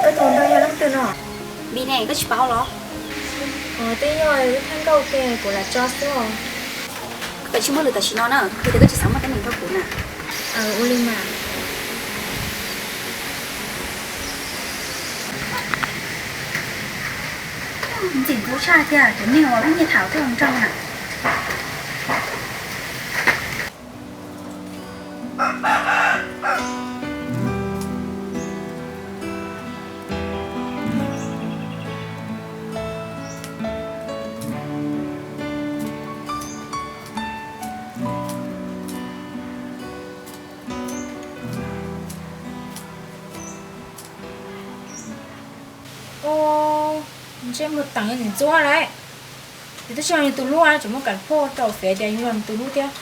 Koj tus nraug yog leej twg no? Vim ne, koj tsis paub los? Twb yog lub thaj nkauj kiag kuv lam tso xwb os. Koj tsis muab lwm tam sim no na, yog tias koj tsis xav muaj teeb meem nrog kuv na. Ua li mas. Ntxim ntxub tshaj tiag, cov neeg uas lub nyiaj tham thiaj ua nraug na. Ntsej muag teev ntxuav lawm. Yus twb tsis yog nws tus hlub, tseem muab kam phoj rau Fiv tias yus yog nws tus hlub thiab.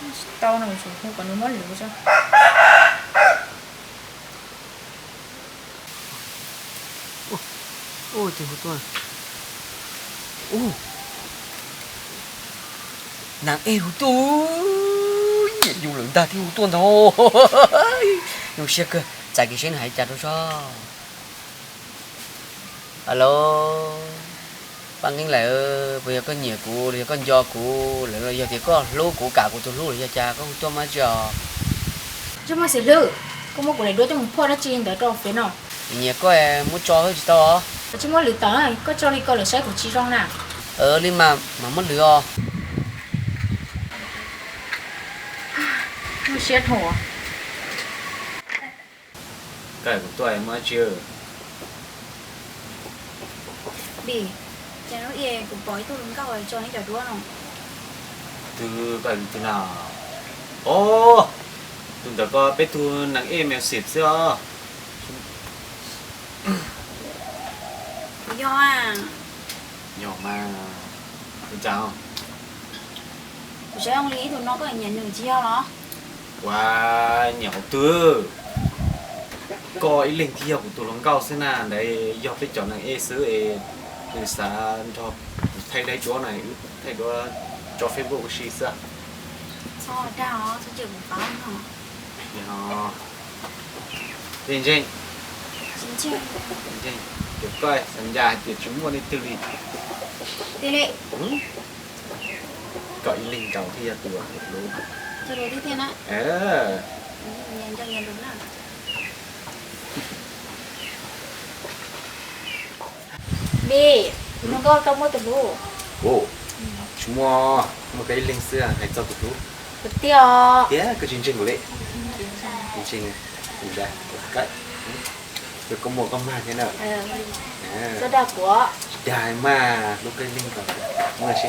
Tsis tau no, tsum hu kom nws muab lwm tso. Ua cas hu tuaj? Ua, Nas Ej hu tuaj, nyiam yus lawm ntag thiaj hu tuaj ntag. Zoo siab kawg, txais kiag seb nws hais cas rau tso. Alo, Paj Nkeeb Laim, puas yog koj nyiam kuv los yog koj nco kuv lawm los yog tias koj hlub kuv kam kuv tus hlub los yog cas koj hu tuaj mas tsi os? Ntsej muag xim hlwb, koj muab kuv daim duab coj mus phoj dab tsi ntawd rau Fiv no? Nyiam koj muab tso xwb tsis tau os. Koj tsis muab lwm tawm, koj tso li ko lawm saib kuv tsis zoo na. Li mas mam muab lwm os. Lub siab dhau. Koj hais kuv tuaj muaj dab tsi? Vim, cas hnub ib kuv pom ib tug hluas nkauj tso neb cov duab no. Twg, koj hais tus twg na? Os, tus ntawm ko peb tug Nas Ej mèo xim xwb os. Yog a. Yog mas, ua cas? Kuv saib zoo li ib tug no koj nyiam nws tsis yog los? Ua, nyiam hauv twg? Koj ib leeg thiaj yog kuv tus hluas nkauj xwb na, ntawd yog peb cov Nas Ej xwb es nws xav nrog kuv thaij daim duab na, wb thaij duab tso Facebook ua si xwb. Txhob dag os, txhob cia kuv paub no. Yog, ntseeg, ntseeg, ces koj xav ncas hais tias tsis muaj leej twg li. Koj ib leeg nkaus thiaj yog tus hlub. Vim, tus hluas nkauj tau muaj tus hlub? Tsis muaj, muaj koj ib leeg xwb hais txog tus hlub. Tiag os. Tiag, koj tsis ntseeg kuv li. Ntseeg, ntseeg, koj muaj koj mag thiab na. Tsis dag kuv. Tsis dag mas, hlub koj ib leeg ko. Muaj si.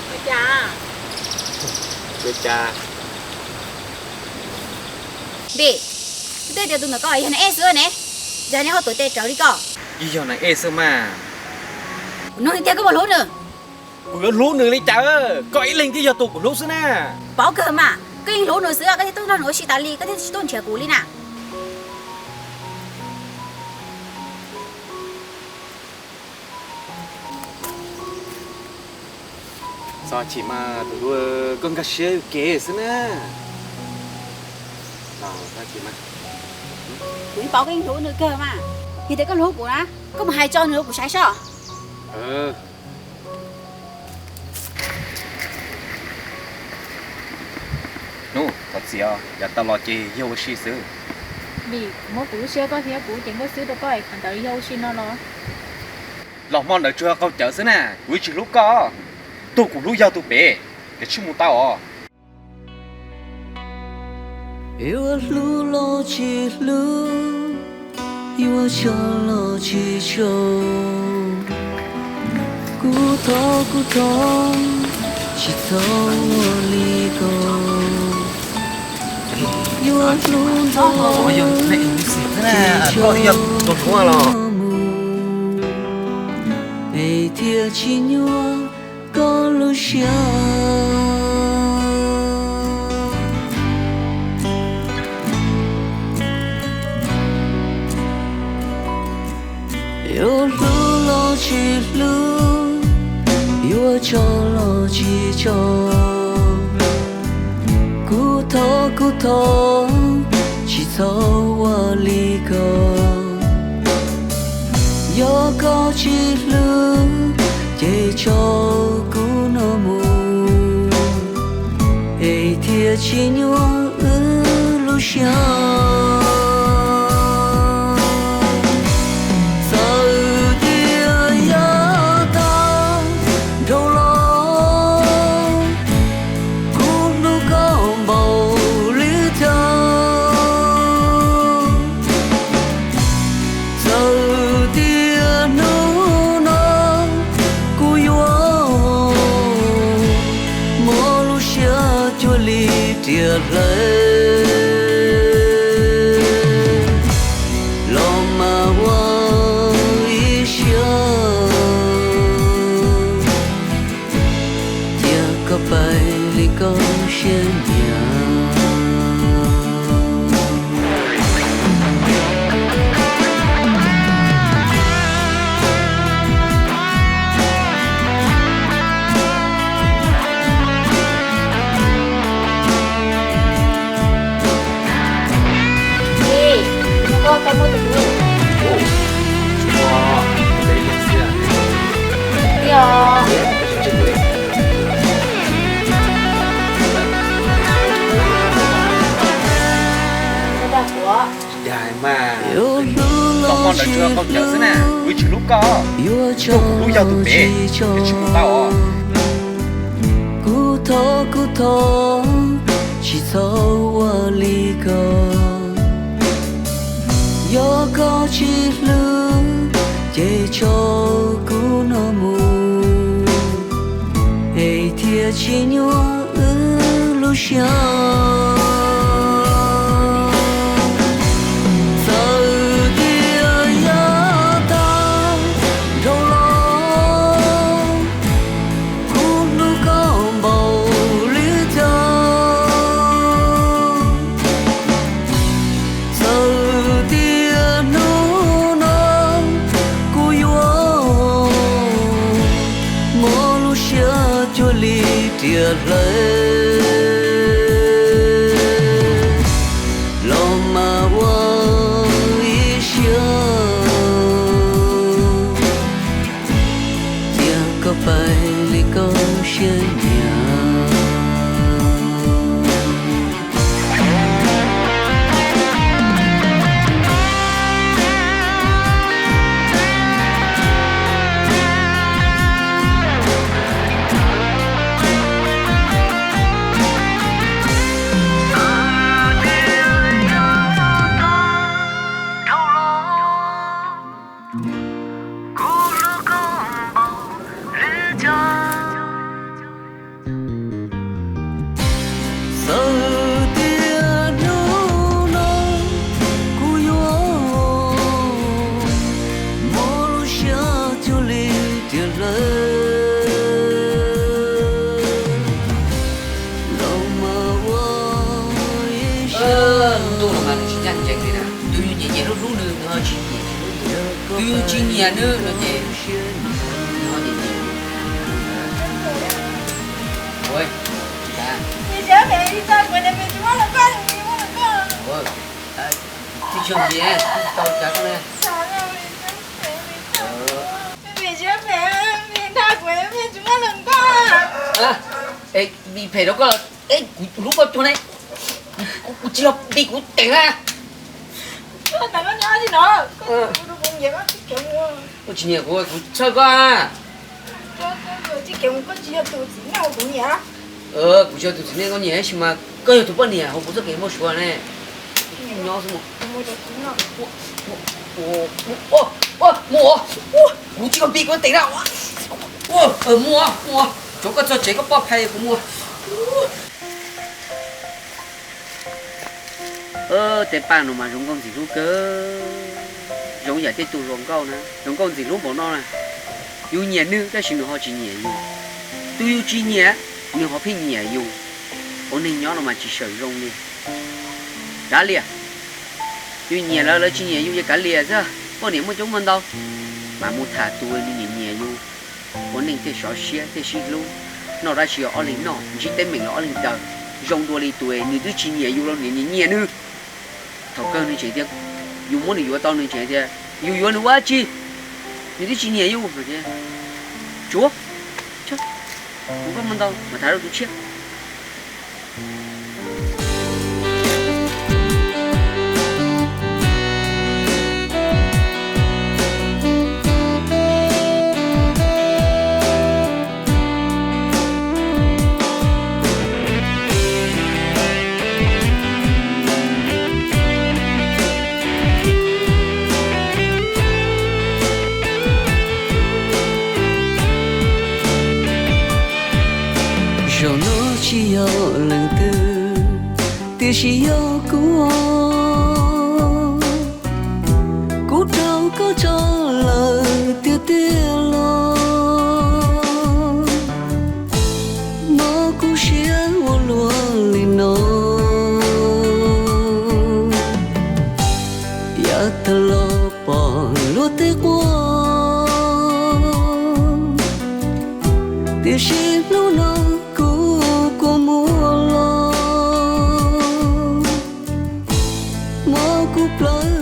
Ua cas? Ua cas? Vim, koj twb tias tus ntawm koj yog Nas Ej xwb ne, yog nej ho tuav tes rawv li ko. Yeej yog Nas Ej xwb mas. Kuv nug tiag, koj puas hlub nws? Kuv yuav hlub nws li cas? Koj ib leeg thiaj yog tus kuv hlub xwb na. Paub kawg mas, koj yeej hlub nws xwb, koj thiaj tuaj nrog nws ua si tas li, koj thiaj tsis tuaj nrhiav kuv li na. Txhob chim mas tus hlub, koj nkag siab kev xwb na. Txhob chim mas. Kuv yeej paub koj yeej hlub nws kawg mas. Yog tias koj hlub kuv na, koj mus hais tso nws rau kuv saib soj. Hnub thov txim, yav tag los ces yog ua si xwb. Vim kuv muab kuv lub siab koj thiab kuv ceev koj xwb rau koj es qhov ntawd yog ua si no los? Los hmo ntawd tsuas yog qaug cawv xwb na, kuv yeej tsis hlub koj. Tus kuv hlub yog tus pem, kav tsij mus tau os. Yuav hlub los tsis hlub, yuav tso los tsis tso, kuv thov kuv thov, tsis txhob ua li ko. Yuav hlub ntau, tsis tso kuv no mus, es thiaj tsis nyuaj koj lub siab. Yuav hlub los tsis hlub, yuav tso los tsis tso, kuv thov kuv thov, tsis txhob ua li ko. Yog koj tsis hlub, ces tso kuv no mus, es thiaj tsis nyuaj wb lub siab. Txawm tias yav tag dhau los, kuv hlub koj npaum li cas. Txawm tias hnub no kuv yuav mob lub siab cuag li riam hlawv, los mas ua ib siab, cia koj pais li koj siab nyiam. Los hmo ntawd tsuas yog qaug cawv xwb na, kuv yeej tsis hlub koj. Tus kuv hlub yog tus pem, kav tsij mus tau os. Kuv thov kuv thov, tsis txhob ua li ko. Yog koj tsis hlub, ces tso kuv no mus, es thiaj tsis nyuaj wb lub siab. Txawm tias yav tag dhau los, kuv hlub koj npaum li cas. Txawm tias hnub no kuv yuav mob lub siab cuag li riam hlawv, los mas ua ib siab, cia koj pais li koj siab nyiam. Kuv hlub koj npaum li cas. Txawm tias hnub no kuv yuav mob lub siab cuag li riam hlawv, los mas ua ib siab. Ntuj los mas nws tsis ncaj ncees li na. Twb yog nyiam nyiam hlub hlub nws, nws ho tsis nyiam, twb yog tsis nyiam nws no ces nws ho nyiam nyiam. Ua, Tsis yog ntiav, tau cas koj ne? Vim phem rau koj, es kuv hlub koj cuag ne, kuv tsis yog vim kuv teem na. Koj tsis nyiam kuv, kuv txhawj koj. Kuv tsis yog tus txiv neej koj nyiam, tab sis mas koj yog tus poj niam hauv kuv txoj kev muaj suav ne. Nyob xwb. Mus, kuv tsis yog vim kuv teem na. Mus, mus, tsuav koj txog tsev koj poj phai kuv mus. Tej paj no mas zoo nkauj ntxim hlub kawg, zoo yam tej tug hluas nkauj na, zoo nkauj ntxim hlub npaum no na. Yus nyiam nws tab sis nws ho tsis nyiam yus, tus yus tsis nyiam nws ho pheej nyiam yus. Ua neeg nyob no mas tsis sawm zoo li. Kav liam, yus nyiam lawv, lawv tsis nyiam yus ces kav liam xwb. Poj niam muaj coob muaj ntau, mas mus tham tus nws nyiam nyiam yus. Ua neej thiaj sov siab thiaj sib hlub. Noj dab tsi los ob leeg noj, ntsib teeb meem los ob leeg taw. Zoo dua li tus nws twb tsis nyiam yus los nws nyiam nyiam nws. Thaum kawg nws tseem tias yus muab nws yuav tau, nws tseem tias yus yuav nws ua dab tsi, nws twb tsis nyiam yus. Tsuav, mus koj mus ntau mas tham rau tus tshiab. Zaum no tsis yog leej twg, tiam sis yog kuv. Kuv raug koj tso lawm tiag tiag los, mob kuv siab ua luaj li no. Yav tag los pom luag tej quaj, tiam sis hnub no kuv kua muag los, mob kuv plawv